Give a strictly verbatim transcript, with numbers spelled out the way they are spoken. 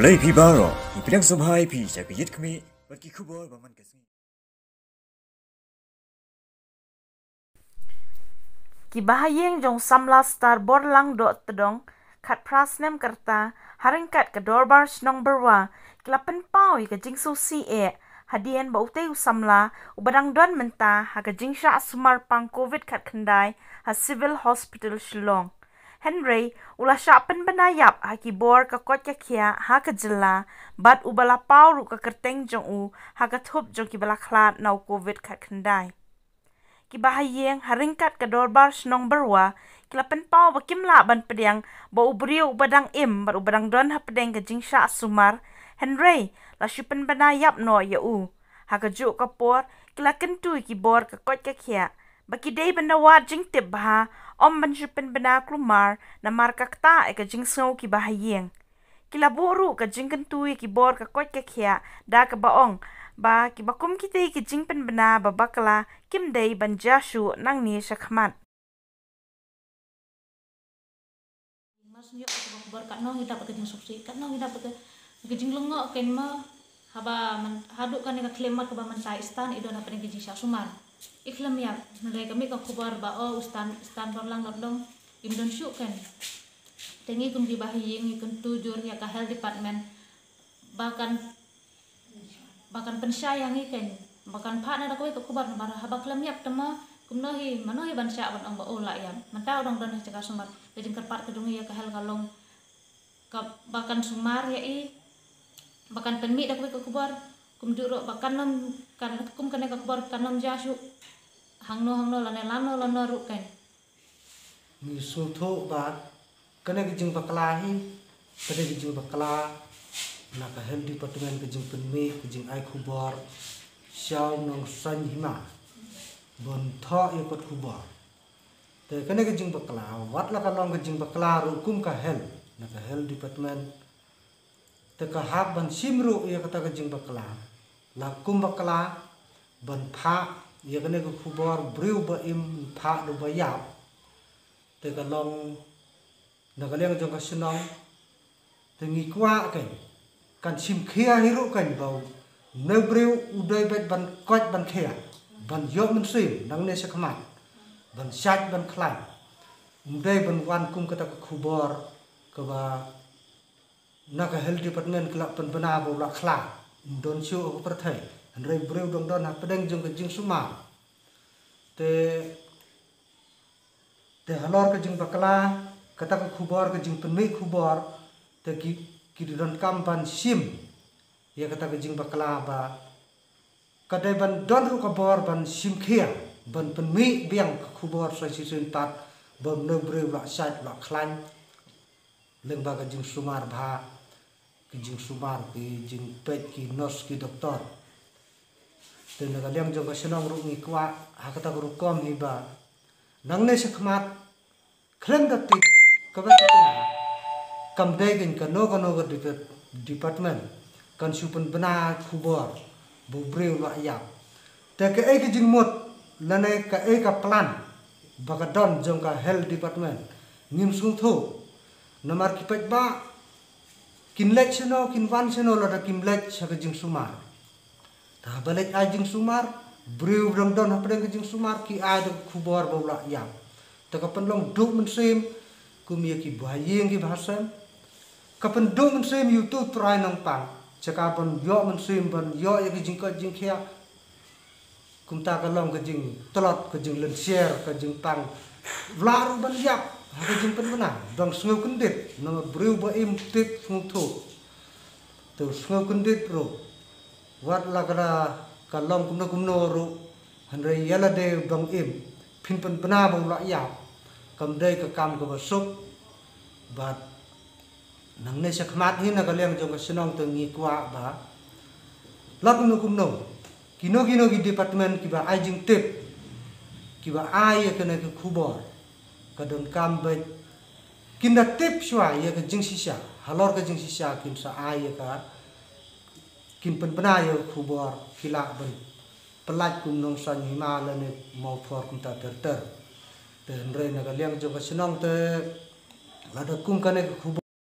Lei phi baroh, ngi pdiang sngewbha ïa phi sha ka Ïit Khmih bad ki khubor ba man ka sngi. Ki bahaïing jong u samla Starborlang Dohtdong, khatphra snem ka rta, ha ryngkat ka Dorbar Shnong Byrwa, ki la pynpaw ïa ka jingsngewsih eh hadien ba utei u samla uba dang don mynta ha ka jingshah sumar pang covid khatkhyndai ha Civil Hospital Shillong. Hynrei u la shah pynbna ïap ha ki bor ka koit ka khiah ha ka jylla, bad uba la paw ruh ka kyrteng jong u ha ka thup jong kiba la khlad na u covid khatkhyndai. Ki bahaïing ha ryngkat ka Dorbar Shnong Byrwa ki la pynpaw ba kim lah ban pdiang ba u briew uba dang im bad uba dang don hapdeng ka jingshah sumar, hynrei la shu pynbna ïap noh ïa u. Ha kajuh ka por ki la kyntu ïa ki bor ka koit ka khiah ba ki dei ban da wad jingtip bha, ym ban shu pynbna kulmar, namar ka ktah ïa ka jingsngew ki bahaïing. Ki la buh ruh ka jingkyntu ïa ki bor ka koit ka khiah da kaba ong ba kiba kum kitei ki jingpynbna ba bakla kim dei ban jia shuh nangne shakhmat. Mas nyok ka khubor katno ngi dap ka jingsngewsih, katno ngi dap ka, ka jinglyngngoh ken ma, haba man, haduh kane ka khyllipmat kaba mynta i Stan i don hapdeng ka jingshah sumar. I khlem ïap, hynrei ka mih ka khubor ba, oh, u Stan, Starborlang Dohtdong im don shuh ken. Te ngi kum ki bahaïing ngi kyntu jur ïa ka health department ba kan, ba kan pynshai ïa ngi ken, ba kan phah na da kawei ka khubor, namar haba khlem ïap te ma kumno hi, mano hi ban shah ban ong ba u la ïap. Mynta u dang don ha jaka sumar. Ka jingkyrpad ka jong ngi ïa ka health ka long ka ba kan sumar ïa i, ba kan pynmih da kawei ka khubor. Kumjuh ruh ba kan ym, kan, kum kane ka khubor kan ym jia shuh hangno hangno lane lano lano ruh ken. Ngi sngewthuh ba kane ka jingbakla hi, kane ka jingbakla na ka health department, ka jingpynmih, ka jingai khubor sha u nongsan hima ban thoh ïa kot khubor. Te kane ka jingbakla, wat la ka long ka jingbakla ruh kum ka health, na ka health department, te ka hap ban shim ruh ïa kata ka jingbakla. La kum bakla ban phah ïa kane ka khubor briew ba im phah da uba ïap. Te ka long na ka liang jong ka shnong, te ngi kwah ken, kan shim khia hi ruh ken ba u, une u briew u dei beit ban koit ban khia, ban ïoh mynsiem nangne shakhmat, ban shait ban khlaiñ. Um dei ban wan kum kata ka khubor kaba na ka health department ki la pynbna ba u la khlad, um don shuh ha ka pyrthei. Hynrei briew dang don hapdeng jong ka jingsumar. Te, te halor ka jingbakla, kata ka khubor, ka jingpynmih khubor, te ki, ki donkam ban shim ïa kata ka jingbakla ba ka dei ban don ruh ka bor ban shim khia, ban pynmih biang ka khubor sa shisien pat ba une u briew u la shait, u la khlaiñ lyngba ka jingsumar bha, ki jingsumar, ki jingpeit ki nurse ki doktor. Te na ka liang jong ka shnong ruh ngi kwah ha kata ka rukom hi ba nangne shakhmat khlem da tip kaba tip na, kam dei ken kano kano ka dep-, department kan shu pynbna khubor ba u briew u la ïap. Te kaei ka jingmut lane kaei ka plan ba ka don jong ka health department, ngim sngewthuh. Namar ki paidbah kin leit shano, kin wan shano lada kim leit sha ka jingsumar. Te haba leit ai jingsumar, briew dang don hapdeng ka jingsumar ki ai da ka khubor ba u la ïap. Te ka pynlong duh mynsiem kum ïa ki bahaïing ki bahasem. Ka pynduh mynsiem ïa utu u trai nongpang, sha ka ban ïoh mynsiem ban ïoh ïa ka jingkoit jingkhiah. Kumta ka long ka jingtlot, ka jinglynshar, ka jingpang. U lah ruh ban ïap ha ka jingpynbna, dang sngew kyndit, namar briew ba im tip sngewthuh. Te u sngew kyndit ruh, wat la ka da ka long kumno kumno ruh, hynrei ïa lade u dang im, phin pynbna ba u la ïap, kam dei ka kam kaba suk. Bad nangne shakhmat hi na ka liang jong ka shnong te ngi kwah ba la kumno kumno, kino kino ki department kiba ai jingtip, kiba ai ïa kane ka khubor, ka donkam beit kin da tip shuwa ïa ka jingshisha, halor ka jingshisha kin sa ai ïa ka, kin pynbna ïa ka khubor, ki lah ban pyllait kum nongsan hima lane mawphor kumta ter ter. Te hynrei na ka liang jong ka shnong te lada kum kane ka khubor